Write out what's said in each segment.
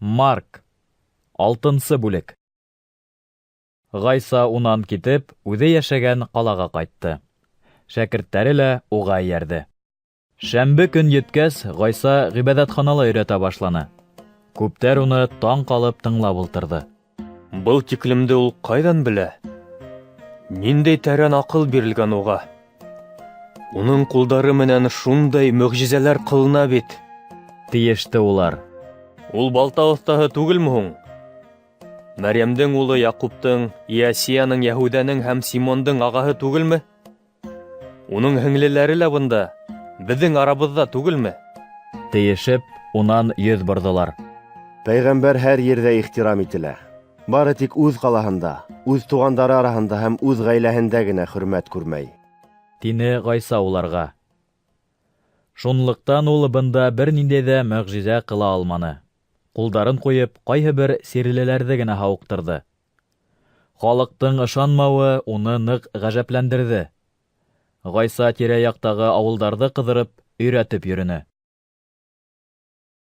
Марк, алтынсы бүлек. Ғайса унан китеп, үҙе йәшәгән ҡалаға ҡайтты. Шәкерттәре лә уға эйәрҙе. Шәмбе көн еткәс, Ғайса ғибәҙәтханала өйрәтә башланы. Күптәр уны таң ҡалып тыңлап ултырҙы. Был тиклемде ул ҡайҙан белә? Ниндәй тәрән аҡыл бирелгән уға? Уның ҡулдары менән шундай мөғжизәләр ҡылына бит. Тиеште улар. Ул балта оҫтаһы түгелме һуң? Мәрйәмдең улы Яҡуптың, Иосияның, Йәһүҙәнең һәм Симондың ағаһы түгелме? Уның һеңлеләре лә бында, беҙҙең арабыҙҙа түгелме? Тиешеп, унан йөҙ борҙолар. Пәйғәмбәр һәр ерҙә ихтирам ителә. Бары тик үҙ ҡалаһында, үҙ туғандары араһында һәм үҙ ғаиләһендә генә хөрмәт күрмәй. Тине Ғайса уларға. Шунлыҡтан ул бында бер ниндәй ҙә мөғжизә ҡыла алманы. Ҡулдарын ҡуйып, ҡайһы бер сирлеләрҙе генә һауыҡтырҙы. Халыҡтың ышанмауы уны ныҡ ғәжәпләндерҙе. Ғайса тирә-яҡтағы ауылдарҙы ҡыҙырып, өйрәтеп йөрөнө.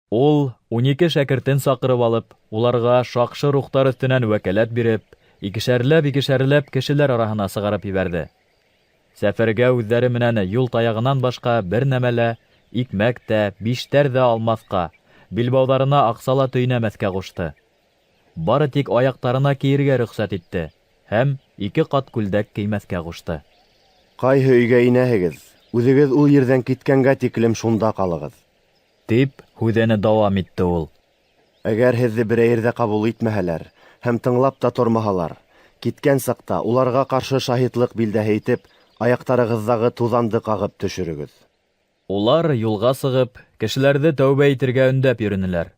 Ул, 12 шәкертен саҡырып алып, уларға шаҡшы рухтар өҫтөнән вәкәләт биреп, икешәрләп-икешәрләп кешеләр араһына сығарып ебәрҙе. Сәфәргә үҙҙәре менән юл таяғынан башҡа бер нәмә лә, икмәк тә, биштәр ҙә алмаҫҡа, билбауҙарына аҡса ла төйнәмәҫкә ҡушты. Бары тик аяҡтарына кейергә рөхсәт итте һәм ике ҡат күлдәк кеймәҫкә ҡушты. Ҡайһы өйгә инәһегеҙ, үҙегеҙ ул ерҙән киткәнгә тиклем шунда ҡалығыҙ. Тип һүҙен дауам итте ул. Әгәр һеҙҙе берәй ерҙә ҡабул итмәһәләр һәм тыңлап та тормаһалар, киткән саҡта уларға ҡаршы шаһитлыҡ билдәһе итеп, аяҡтарығыҙҙағы туҙанды ҡағып төшөрөгөҙ. Улар юлға сығып, кешеләрҙе тәүбә итергә өндәп йөрөнөләр.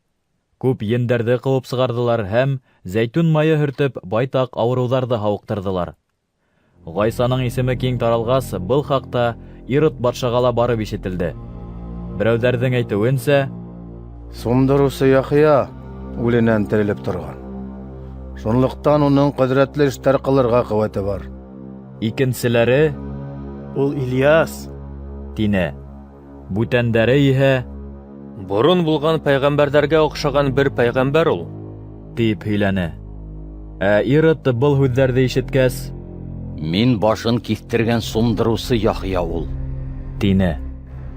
Күп ендәрҙе ҡыуып сығарҙылар һәм зәйтүн майы һөртөп байтаҡ ауырыуҙарҙы һауыҡтырҙылар. Ғайсаның исеме киң таралғас, был хаҡта Ирод батшаға ла барып ишетелде. Берәүҙәрҙең әйтеүенсә, Сумдырыусы Яхъя үленән терелеп торған. Шунлыҡтан уның ҡөҙрәтле эштәр ҡылырға ҡеүәте бар. Икенселәре, Ул Ильяс, тине. Бүтәндәре иһә, Борон булған пәйғәмбәрҙәргә оҡшаған бер пәйғәмбәр ул. Тип һөйләне. Ә Ирод был һүҙҙәрҙе ишеткәс, Мин башын киҫтергән сумдырыусы Яхъя ул. Тине.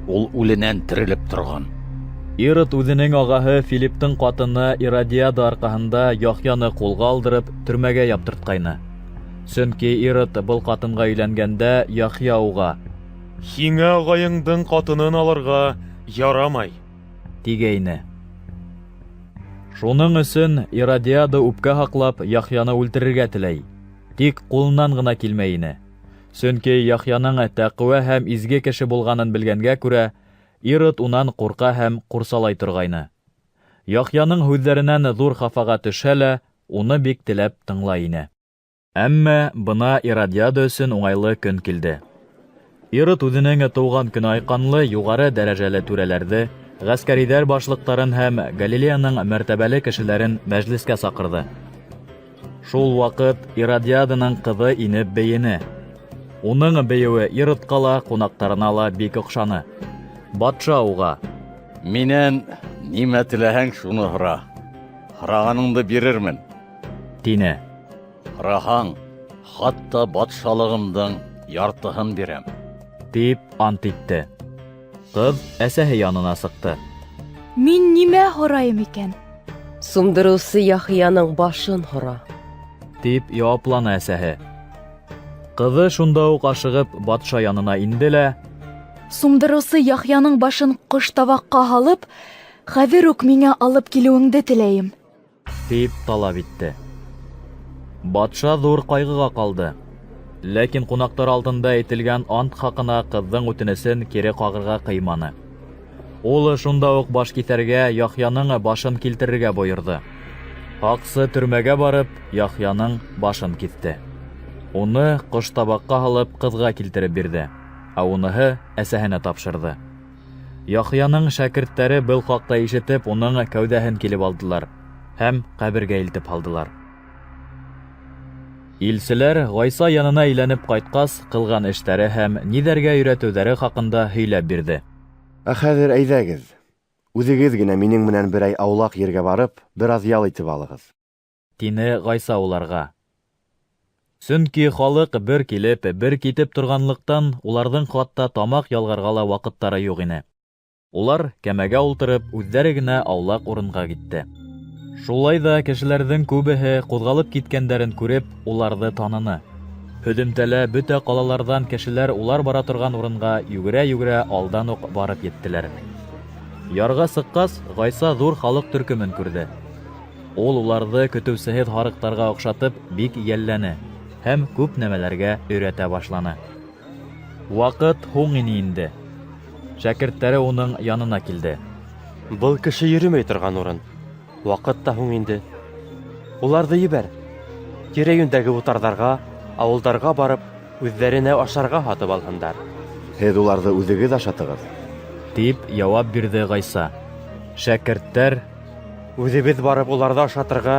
Ул үленән терелеп торған. Ирод үҙенең ағаһы Филипптың ҡатыны Иродиада арҡаһында Яхъяны ҡулға алдырып төрмәгә яптыртҡайны. Сөнки Ирод был ҡатынға өйләнгәндә Яхъя уға: Һиңә ағайыңдың ҡатынын алырға ярамай. Тигәйне. Шуның өсөн Иродиада үпкә һаҡлап Яхъяны үлтерергә теләй. Тик ҡулынан ғына килмәй ине. Сөнки Яхъяның тәҡүә һәм изге кеше булғанын белгәнгә күрә, Ирод унан ҡурҡа һәм ҡурсалай торғайны. Яхъяның һүҙҙәренән ҙур хафаға төшһә лә, уны бик теләп тыңлай ине. Әммә бына Иродиада өсөн уңайлы көн килде. Ирод үҙенең тыуған көнө айҡанлы юғары дәрәжәле түрәләрҙе, ғәскәриҙәр башлыҡтарын һәм Галилеяның мәртәбәле кешеләрен мәжлескә саҡырҙы. Шул ваҡыт Иродиаданың ҡыҙы инеп бейене. Уның бейеүе Иродҡа ла, ҡунаҡтарына ла бик оҡшаны. Батша уға: Минән нимә теләһәң, шуны һора. Һорағаныңды бирермен. Тине. Һораһаң, хатта батшалығымдың яртыһын бирәм. Тип ант итте. Ҡыҙ әсәһе янына сыҡты. Мин нимә һорайым икән? Сумдырыусы Яхъяның башын һора. Тип яуапланы әсәһе. Ҡыҙы шунда уҡ ашығып батша янына инде лә: Сумдырыусы Яхъяның башын ҡоштабаҡҡа һалып, хәҙер үк миңә алып килеүеңде теләйем. Тип талап итте. Батша ҙур ҡайғыға ҡалды. Ләкин ҡунаҡтар алдында әйтелгән ант хаҡына ҡыҙҙың үтенесен кире ҡағырға ҡыйманы. Ул шунда уҡ башкиҫәргә Яхъяның башын килтерергә бойорҙо. Һаҡсы төрмәгә барып, Яхъяның башын киҫте. Уны ҡоштабаҡҡа һалып ҡыҙға килтереп бирҙе, ә уныһы әсәһенә тапшырҙы. Яхъяның шәкерттәре был хаҡта ишетеп, уның кәүҙәһен килеп алдылар һәм ҡәбергә илтеп һалдылар. Илселәр Ғайса янына әйләнеп ҡайтҡас, ҡылған эштәре һәм ниҙәргә өйрәтеүҙәре хаҡында һөйләп бирҙе. Ә хәҙер әйҙәгеҙ, Үҙегеҙ генә минең менән берәй аулаҡ ергә барып, бер аҙ ял итеп алығыҙ. Тине Ғайса уларға. Сөнки халыҡ бер килеп, бер китеп торғанлыҡтан, уларҙың хатта тамаҡ ялғарға ла ваҡыттары юҡ ине. Улар, кәмәгә ултырып, үҙҙәре генә аулаҡ урынға китте. Шулай ҙа кешеләрҙең күбеһе ҡуҙғалып киткәндәрен күреп, уларҙы таныны. Һөҙөмтәлә бөтә ҡалаларҙан кешеләр улар бара торған урынға йүгерә-йүгерә алдан уҡ барып еттеләр. Ярға сыҡҡас, Ғайса ҙур халыҡ төркөмөн күрҙе. Ул уларҙы көтөүсеһеҙ һарыҡтарға оҡшатып бик йәлләне һәм күп нәмәләргә өйрәтә башланы. Ваҡыт һуң ине инде. Шәкерттәре уның янына килде. Был кеше йөрөмәй торған урын. Ваҡыт та һуң инде. Уларҙы ебәр. Тирә-йүндәге утарҙарға, ауылдарға барып, үҙҙәренә ашарға һатып алһындар. Һеҙ уларҙы үҙегеҙ ашатығыҙ. Тип яуап бирҙе Ғайса. Шәкерттәр: Үҙебеҙ барып уларҙы ашатырға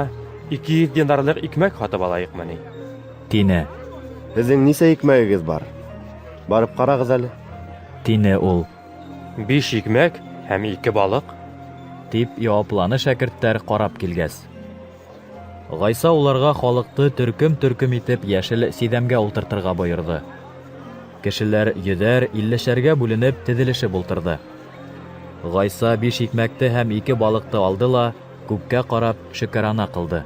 200 динарлыҡ икмәк һатып алайыҡмы ни? Тине. Һеҙҙең нисә икмәгегеҙ бар? Барып ҡарағыҙ әле. Тине ул. 5 икмәк һәм 2 балыҡ. Тип яуапланы шәкерттәр ҡарап килгәс. Ғайса уларға халыҡты төркөм-төркөм итеп йәшел сиҙәмгә ултыртырға бойорҙо. Кешеләр йөҙәр, иллешәргә бүленеп теҙелешеп ултырҙы. Ғайса 5 икмәкте һәм 2 балыҡты алды ла, күккә ҡарап, шөкәрана ҡылды.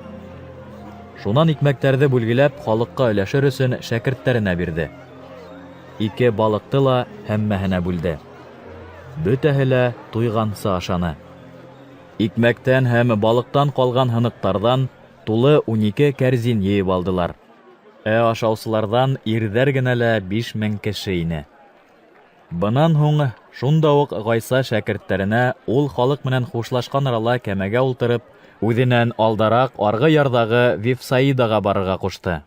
Шунан икмәктәрҙе бүлгеләп, халыҡҡа өләшер өсөн шәкерттәренә бирҙе. 2 балыҡты ла һәммәһенә бүлде. Бөтәһе лә туйғансы ашаны. Икмәктән һәм балыҡтан ҡалған һыныҡтарҙан тулы 12 кәрзин йыйып алдылар. Ә ашаусыларҙан ирҙәр генә лә 5000 кеше ине. Бынан һуң шунда уҡ Ғайса шәкерттәренә ул халыҡ менән хушлашҡан арала кәмәгә ултырып, үҙенән алдараҡ арғы ярҙағы Вифсаидаға барырға ҡушты.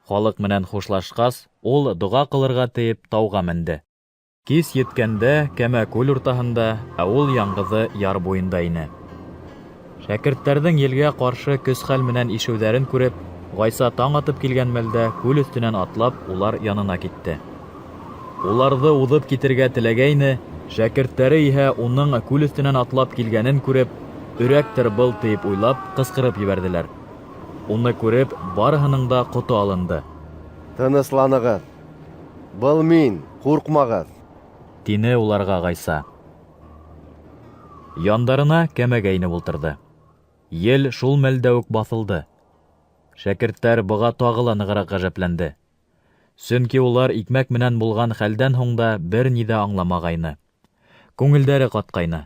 Халыҡ менән хушлашҡас, ул доға ҡылырға тиеп тауға менде. Кис еткәндә кәмә күл уртаһында, ә ул яңғыҙы яр буйында ине. Шәкерттәрҙең елгә ҡаршы көс-хәл менән ишеүҙәрен күреп, Ғайса таң атып килгән мәлдә күл өҫтөнән атлап улар янына китте. Уларҙы уҙып китергә теләгәйне, шәкерттәре иһә уның күл өҫтөнән атлап килгәнен күреп, өрәктер был тиеп уйлап, ҡысҡырып ебәрҙеләр. Уны күреп, барыһының да ҡото алынды. Тынысланығыҙ. Был мин, ҡурҡмағыҙ. Тине уларға Ғайса. Яндарына кәмәгә инеп ултырҙы. Ел шул мәлдә үк баҫылды. Шәкерттәр быға тағы ла нығыраҡ ғәжәпләнде. Сөнки улар икмәк менән булған хәлдән һуң да бер ни ҙә аңламағайны. Күңелдәре ҡатҡайны.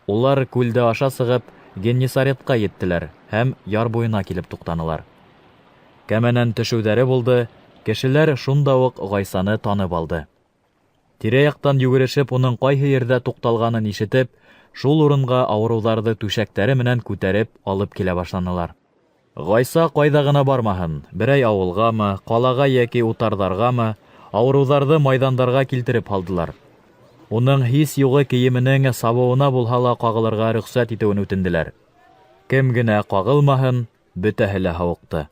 Улар күлде аша сығып, Геннисаретҡа еттеләр һәм яр буйына килеп туҡтанылар. Кәмәнән төшөүҙәре булды, кешеләр шунда уҡ Ғайсаны танып алды. Тирә-яҡтан йүгерешеп уның ҡайһы ерҙә туҡталғанын ишетеп, шул урынға ауырыуҙарҙы түшәктәре менән күтәреп алып килә башланылар. Ғайса ҡайҙа ғына бармаһын, берәй ауылғамы, ҡалаға йәки утарҙарғамы, ауырыуҙарҙы майҙандарға килтереп һалдылар. Уның һис юғы кейеменең сабыуына булһа ла ҡағылырға рөхсәт итеүен үтенделәр. Кем генә ҡағылмаһын, бөтәһе лә һауыҡты.